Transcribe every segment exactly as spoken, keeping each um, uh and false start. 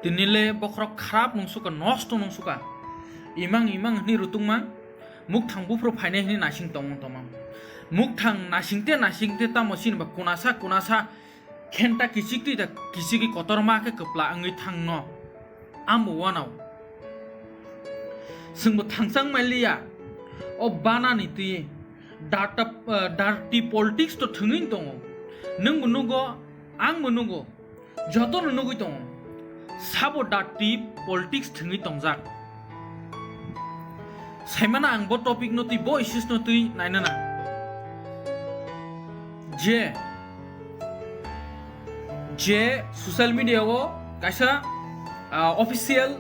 Tini le bokhorok kharap nung suka, nosto nung suka. Imang imang hwnwi rutungma, mukthang buphuru phainai hwnwi naising tongmung tongmang. Mukthang naisingte naisingte tamo chini ba kunasa kunasa khenta kichik twi da kichigwi kotorma khe kwpla wngwi thangno. Ambo wanao. Chwngbo thangchang mailiya. O banani twi data, eh, dirty politics to thwngwi tongo. Nwngbo nugo, angbo nugo. Jotono nugwi tongo, sabo dirty politics thwngwi tongjak. Saimano ang bo topic no twi, bo issues no twi nainana. Je, je social media o kaisa, ah, official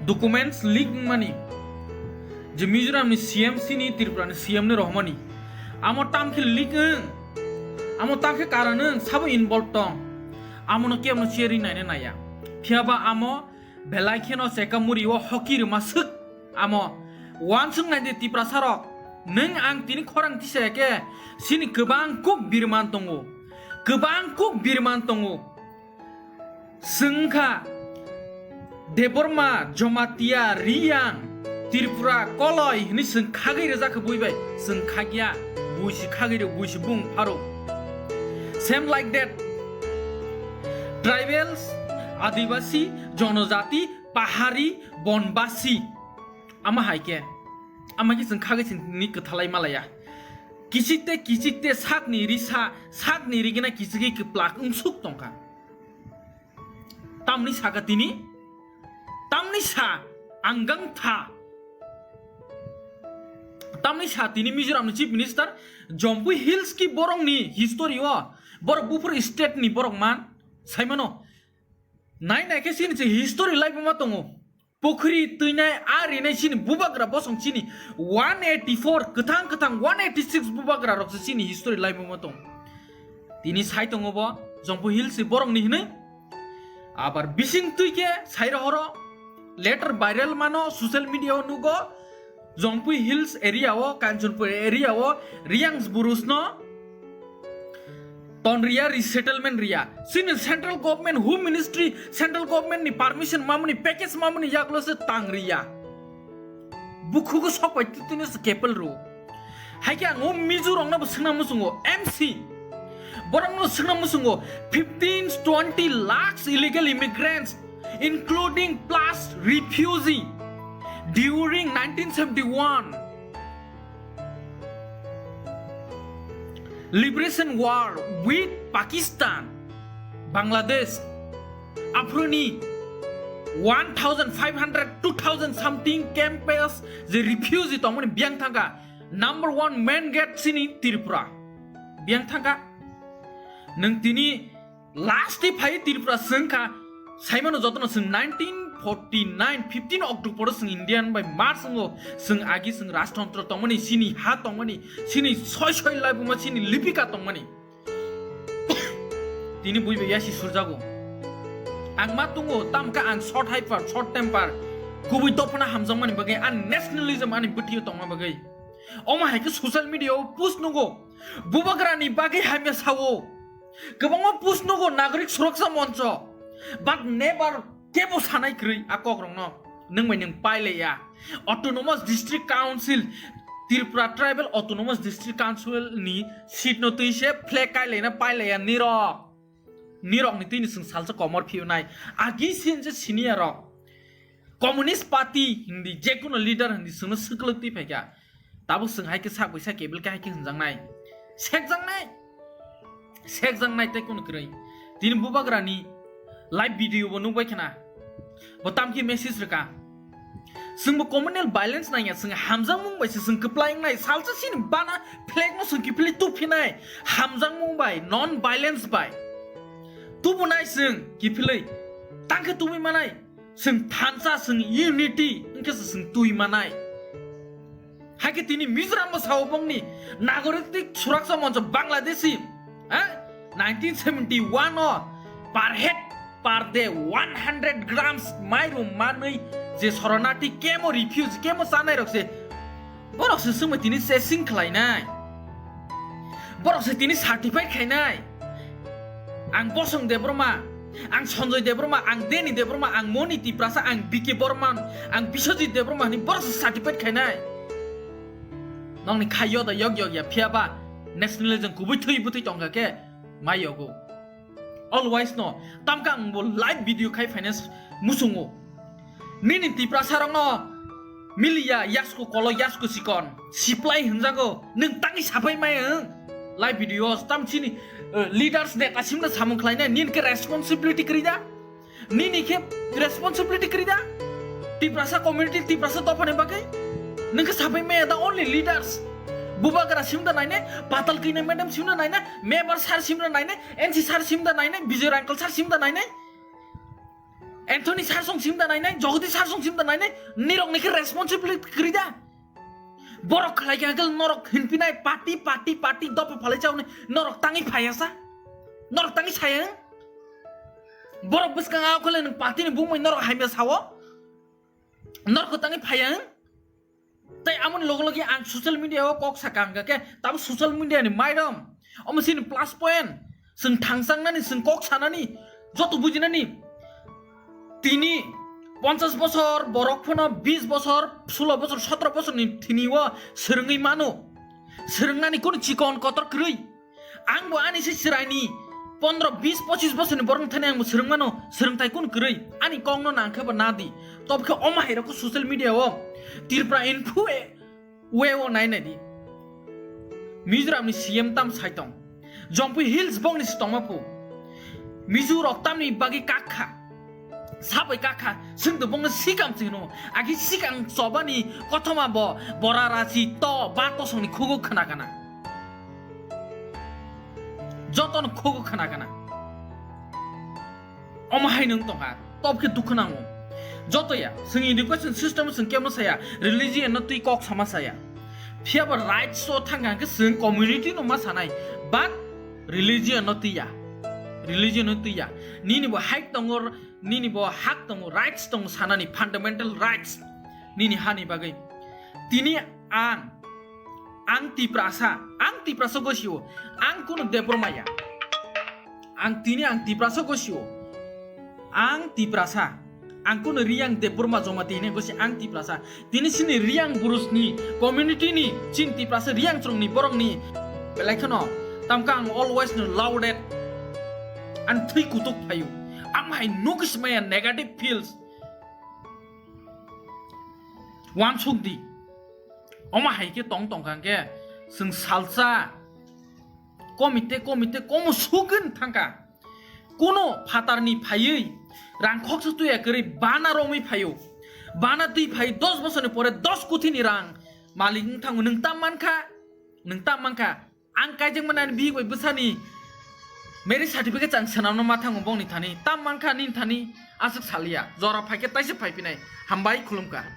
documents leak wngmani, je Mizoram ni C M chini Tripura ni C M ni rohormani, amo tamkhe leak wng, amo tamkhe karan wng, sabo involved tong, amono kebono cherwi naina naiya. Phiyaba amo belai kheno cheka muri o hoki rwma swk. Amo uansuk nai di Tiprasa rok, nwng ang tini khorang tisaya khe chini kwbang kuk birman tongo, kwbang kuk birman tongo. Chwng wngkha Debbarma, Jamatia, Riyang, Tripura, Koloi hwnwi chwng khagwi rwjak kha bui bai. Chwng khagya, buisi khagwi rw, buisi bung pharo. Same like that, tribals, Adibasi, Jonojati, Pahari, Bonbasi. Ama hai khe, ama khe chwng khagwi chwngni kwthalai malaya. Kichik tei kichik tei sakni risa, sakni rigina kichigwi kwplak wngsuk tongkha. Tamni saka tini? Tamni sa ang gangtha? Tamni sa tini Mizoram ni Chief Minister? Jampui Hills ki borok ni history o, borok buphuru state ni borok man saimano. Nai nai khe chini se history lai ma tongo. Pukhri twinai a rinai chini bubagra bosong chini one eighty four kwthang kwthang one eighty six bubagra rok se chini history lai ma tongo. Tini sai tongo bo Jampui Hills si borok ni hinwi. Abar bising twi khe sai rohoro letter viral mano social media o nugo. Jampui Hills area o, Kanchanpur area o, Riyang Burus no ton riya, resettlement riya. Chini central government, home ministry, central government ni permission mamani, package mamani yaglo se tang riya. Bukhugo sok bai tini se kepel ru. Hai khe ang o Mizo rok no bo swngna muchungo, M C. Borok no swngna muchungo, fifteen twenty lakhs illegal immigrants including plus refugee during nineteen seventy-one Liberation War with Pakistan, Bangladesh, aphuruni one thousand five hundred, two thousand something campus je refugee tongmani biyang thangkha, number one main gate chini Tripura biyang thangkha. Nwng tini last day phai Tripura swngkha, saimano jotono swng nineteen forty nine fifteen October o swng Indian bai March wngo, swng agi swng rajtantro tongmani, chini ha tongmani, chini soi soi laibuma chini lipika tongmani. Tini bui bai yasi surjago. Ang ma tungo, tamkha ang short hyper, short temper, kubui dophana hamjakmani bagwi, ang nationalism ani bwthiyo tongma bagwi. Omo hai khe social media o post nugo, bubagrani bagwi hamya sao. Kwbangma post nugo Nagorik Suraksha Moncho, but never kebo sanai kwrwi a kokrokno. Nwng bai nwng pailaiya. Autonomous District Council, Tripura Tribal Autonomous District Council ni seat no twi se flag kailaina pailaiya nirok. Nirok ni twi ni swng salsa komor phiyunai. Agi sin je senior rok. Communist Party hindi, je kono leader hindi swngno swklwk twi phaikha. Tabuk swng hai khe sak bai sak kebel khe hai khe hwnjaknai. Sekjaknai. Sekjaknai tei kono kwrwi. Tini bubagrani live video bo nukbai khna. Bo tamkhe message rwkha. Swngbo communal violence nangya, swng hamjakmung bai se swng kwplai wngnai. Salsa sini bana flag no swng kiphilwi tuphinai. Hamjakmung bai, non violence bai. Tubunai swng kiphilwi. Tangkhe tubui manai. Chwng thansa, chwng unity wngkhe se chwng twi manai. Hai khe tini Mizoram bo sao bongni Nagorik Suraksha Moncho Bangladeshi, ha? Nineteen seventy one o per head per day one hundred grams mairum manwi je Sharanarthi camp o refugee camp o chanai rok se Borok se swngbai tini chasing khlainai. Borok se tini certify khainai. Ang Bosong Debbarma, Ang Sanjoy Debbarma, ang Deni Debbarma, ang Moni Tiprasa, ang B K Borman, ang Biswajit Debbarma hinwi borok se certificate khainai. Nokni khaio da yok yok ya, phiya ba nationalism kubui thwi bwtwi tongkha khe mai yogo. Always no, tamkhe ang bo live video khai finance musungo. Nini Tiprasa rokno miliya, yasku kolo, yasku sikon, siplai hinjago, nwng tangi sapai mai ang. Live videos, tam chini, eh, leaders neta simna samung khlainai, nini khe responsibility kwrwi da? Nini khe responsibility kwrwi da? Tiprasa community, Tiprasa dophani bagwi? Nwng khe sapai maya da only leaders? Bubagra simda nainai, Patal Kini madam simda nainai, Mebar sir simda nainai, N C sir simda nainai, Bijoy uncle sir simda nainai, Anthony sir song simda nainai, Jagadish sir song simda nainai, nirokni khe responsibility kwrwi da? Borok khlai khe hwnkhe norok hinpinai party, party, party dopha phalai chawnai, norok tangwi phaiya sa? Norok tangwi saya? Borok bwskang a khole nwng party ni bumui norok hamya sao? Norok tangwi phaiya? Tei amoni loge loge ang social media o kok sakha hwnkha khe, tamo social media ni mairom. Omo chini plus point. Chwng thangchangnani, chwng kok sanani, joto bujinani. Tini ponchas bosor borok phano bis bosor, sulo bosor, sotro bosorni thini o swrwngwi mano. Swrwngnani kunu chikon kotor kwrwi. Ang bo ani se chwraini pondro, bis, pochis bosorni borokni thani ang bo swrwng mano, swrwngthai kunu kwrwi. Ani kokno nang khe bo nadi. Tob khe omo hai rok social media o Tripura Info e, we o nai nai di. Mizoramni C M tam sai tong. Jompui Hills bongni si tongma phu. Mizo rok tamni bagwi kak kha. Sabai kak kha, swngdo bongno sikam se hino. Agi sikang chobani kothoma bo bora rachi to ba tosongni khugo khna kana. Jotono khugo khna kana. Omo hai nwng tongkha, tob khe dukhu nango. Joto ya, chwng education system chwng kemo saya, religion no twi kok sama saya. Phiya bo rights o thangkha hwnkhe chwng community no ma sanai, but religion no twi ya. Religion no twi ya. Nini bo hak tongo, nini bo hak tongo, rights tongo sanani, fundamental rights. Nini hani bagwi. Tini ang, ang Tiprasa, ang Tiprasa gosio, ang kunu Debbarma ya. Ang tini ang Tiprasa gosio. Ang Tiprasa. Ang kunu Riyang Debbarma Jomati hine gosi ang Tiprasa. Tini sini Riyang Burusni community ni chin Tiprasa Riyang chwrwngni borokni belai kheno tamkha ang always no lauded. Ang thwi kutuk phayu. Ang hai nugis maya negative feels. Wansuk di. Omo hai khe tong tongkha hwnkhe chwng salsa komite komite komo sugwin thangkha. Kuno phatarni phaiwi rang khoksa tuya kwrwi bana romwi phaio. Bana twi phai dos bosorni pore dos kuthini rang malik wng thango. Nwng tam mankha, nwng tam mankha. Ang kaijakmani ani bihik bai bwsani marriage certificate ang swnamno ma thango bongni thani. Tam mankha nini thani aswk saliya. Jora phaikhe taisa phaiphinai. Hambai khulumkha.